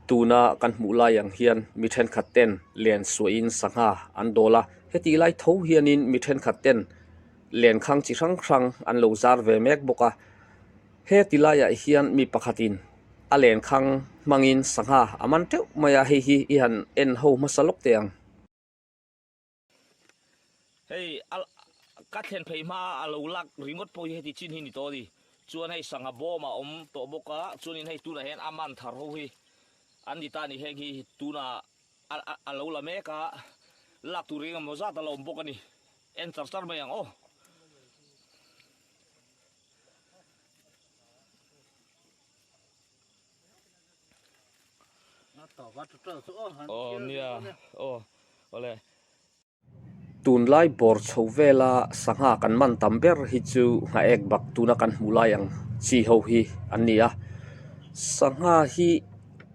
Tuna kan hmuh lai ang hian mi thenkhat ten len suahin sangha an dawl a, hetih lai tho hianin mi thenkhat ten lenkhang chi hrang hrang an lo zar ve mek bawk a. He ti laiah hian mi pakhatin a lenkhang hmangin sangha a man teuh mai a, hei hi i han en ho hmasa lawk teh ang. Hei a ka thlen phei hma a lo lak ringawt pawh hi heti chin hi ni tawh a ni. Chuan hei sangha bawm a awm tawh bawk a, chuanin hei tunah hian a man thar ho hi an ni ta a ni. Heng hi tunah a a lo la mek a, lak tur eng emaw zat a la awm bawk a ni. En char char mai ang aw. Aw nia aw awle. Tunlai bawr chho vela sangha kan man tam ber hi chu nghaek bak tuna kan hmuh lai ang chi ho hi an ni a, sangha hi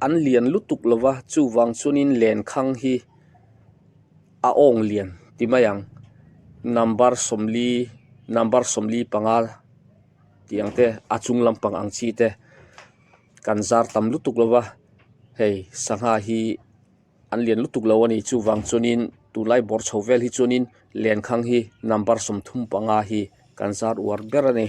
an lian lutuk lo va chuvang chuanin lenkhang hi a awng lian ti mai ang number sawmli number 45 tih ang te a chung lampang ang chi te. Kan zar tam lutuk lo va, hei sangha hi an lian lutuk lo a ni chuvang chuanin tunlai bawr chho vel hi chuanin lenkhang hi number 35 hi kan zar uar ber a ni.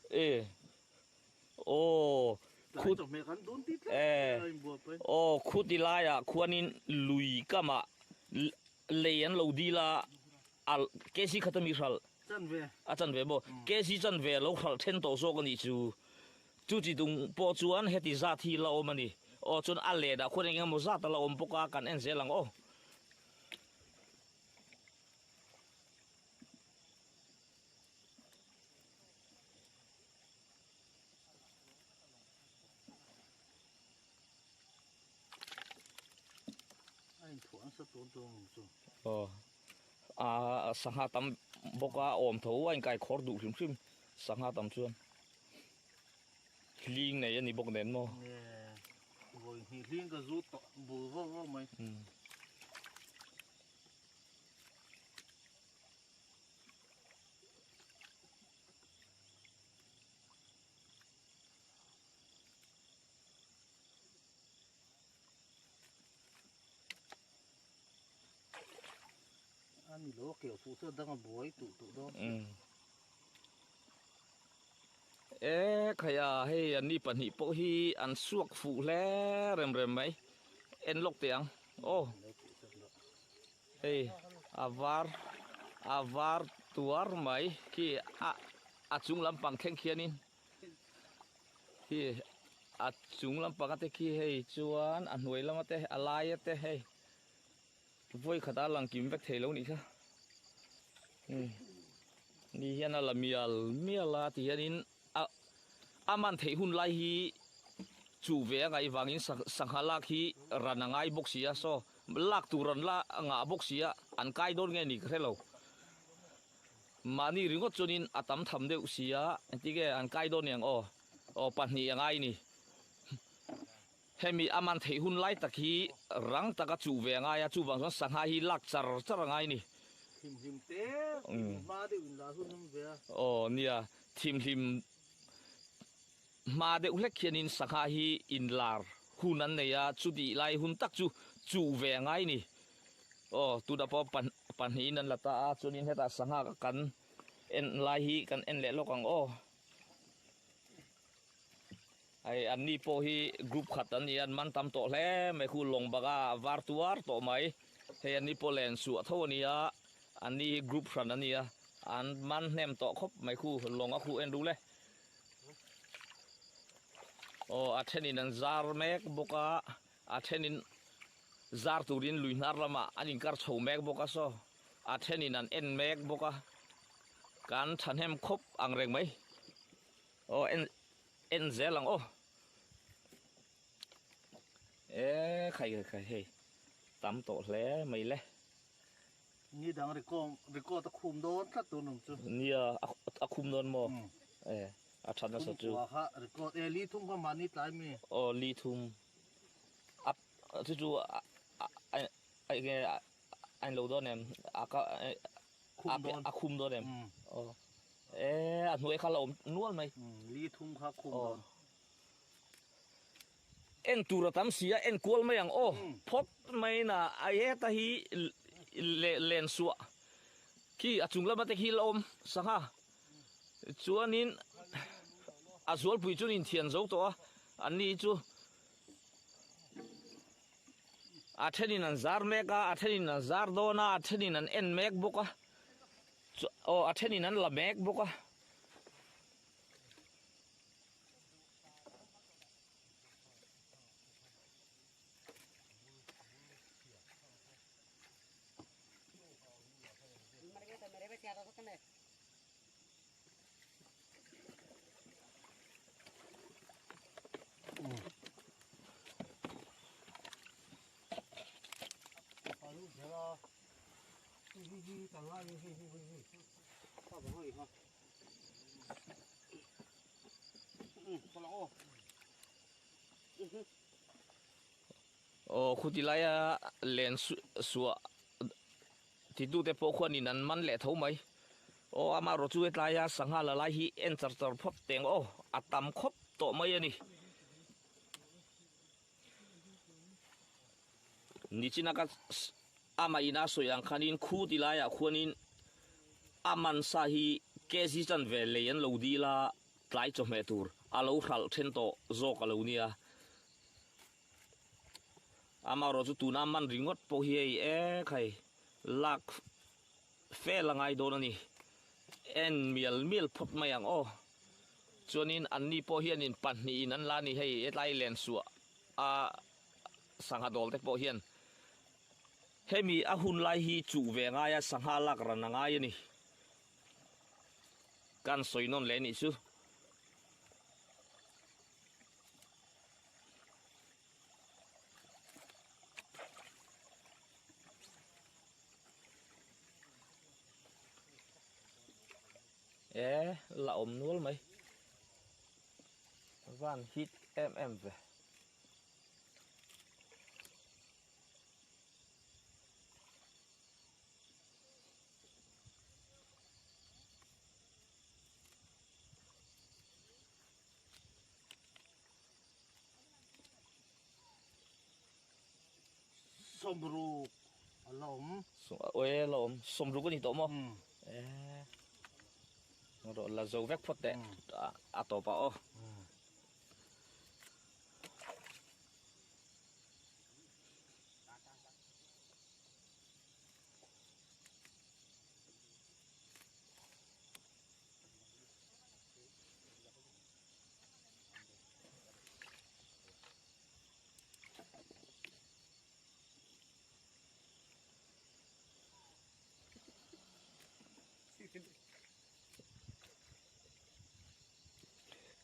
E. Aw khut e aw khuti laiah khuanin lui kamah lei an lo dil a a kc khat ami hralh a chan ve maw kc chan ve a lo hralh then tawh zawk a nih chu chu chi tung pawh chuan heti zat hi la awm a ni aw chuan a let ah khuan eng emaw zat a la awm bawk a kan en zel ang aw. Aw a sangha tam bawk a awm tho a inkai khawr duh hrim hrim sangha tam chuan hling nei a ni bawk nen maw. E khaia hei an ni pahnih pawh hi an suak fuh hle rem rem mai en lawk teh ang aw. Hei a var a var tuar mai khi a a chung lampang thleng khianin khi a chung lampang ate khi hei chuan a hnuai lama te a lai ate hei vawi khat a lang kim vek thei lo nih kha ni hian a la mial mial a ti hianin a a man theih hun lai hi chuh ve a ngaih vangin sangha lak hi ran a ngai bawk si a saw lak tur an la ngah bawk si a an kai dawn nge ni ka hre lo mahni ringawt chuanin a tam tham deuh si a engtin nge an kai dawn niang aw aw pahnih a ngai ni hemi a man theih hun lai tak hi rang taka chuh ve a ngai a chuvang chuan sangha hi lak char char a ngai ni. Aw nia thimhlim hma deuh hlek hianin sangha hi inlar hun an nei a, chutih lai hun tak chu chuh ve a ngai ni. Aw tunah pawh pahnihin an la ta a, chuanin hetah sangha kan en lai hi kan en leh lawk ang aw. Hei an ni pawh hi group khat an ni a, an man tam tawh hle mai khu lawng banga var tuar tawh mai. Hei an ni pawh len suah tho a ni a, an ni hi group hran a ni a, an man hnem tawh khawp mai khu lawng a khuh en ru le. Aw a thenin an zar mek bawk a, a thenin zar turin lui hnar lamah an inkar chho mek bawk a saw, a thenin an en mek bawk a, kan thahnem khawp ang reng mai. Aw en en zel ang aw. E khai khai khai hei tam tawh hle mai le. Ni dang record record a khum dawn tlat tun ang chu. Nia a khum dawn maw? E a that nasa chu. Kha record e li thum kha mahni tlai mi. Aw li thum. A. Chu chu a a enge a in lo dawn em? A ka a khum dawn em? Aw. E a hnuai kha la awm nual mai. Li thum kha khum dawn. En tur a tam si a, en kual mai ang aw. Phawt mai na a heta hi len suah khi a chung lama te khi la awm sangha. Chuanin a zualpui chu an inthian zo tawh a, an ni chu a thenin an zar mek a, a thenin an zar dawn a, a thenin an en mek bawk a, aw a thenin an la mek bawk a. Aw khuti laia len suah titute pawh khuanin an man leh tho mai. Aw amaherawh chu helaia sangha la lai hi en char char phawt teng aw a tam khawp tawh mai a ni. Nichina ka amah ina sawi ang khanin khu ti laiah khuanin a man sa hi kg chanve lei an lo dil a tlai chawhmeh tur a lo hralh then tawh zawk a lo nia. Amaherawh chu tuna man ringawt pawh hi hei e khai lak fel a ngai dawn a ni. En mial mial phawt mai ang aw. Chuanin anni pawh hianin pahnihin an la a ni hei hetlai lensuah a sangha dawl te pawh hian hemi a hun lai hi chuh ve ngai a sangha lak ran a ngai a ni. Kan sawi nawn leh anih chu. E la awm nual mai van hit em em ve. Sawmruk a la awm. Awi la awm. Sawmruk a ni tawh maw? Rawh la zo vek phawt teh a tawp ah aw.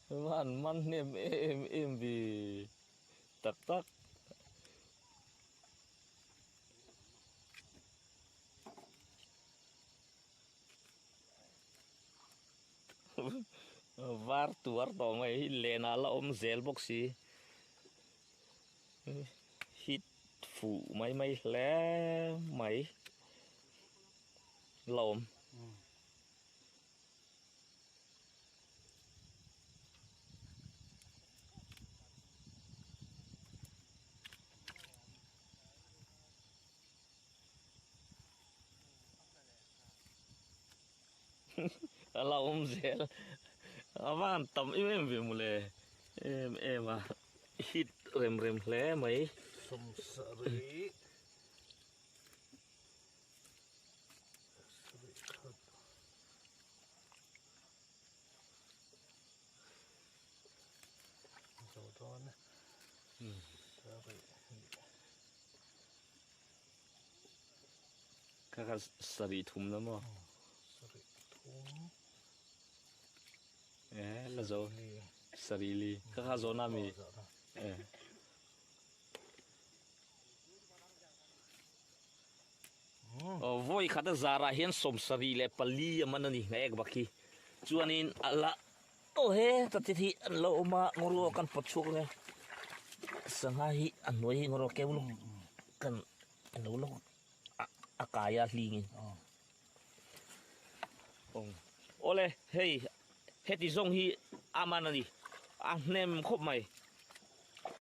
Van man hnem em em ve tak tak. Var tuar tawh mai hi len ah la awm zel bawk si hit fuh mai mai hle mai la awm. A la awm zel a van tam em em ve mawle em em a hit rem rem hle mai. Sawmsarih sarih khat. Zo dawn e. Sarih hnih. Kha kha sarih thum na maw? Sarih thum. E la zo. Sarih li. Kha kha zawhna mi? E. Aw vawi khat a zarah hian 74 a man a ni hna ek bak hi. Chuanin a la aw he ta te hi an lo awm a ngawruak an pawt chhuak ang e. Sangha hi a hnuai hi engawraw keu lawk kan lo lawk a kai a hlingin. Awle hei heti zawng hi a man a ni a hnem khawp mai.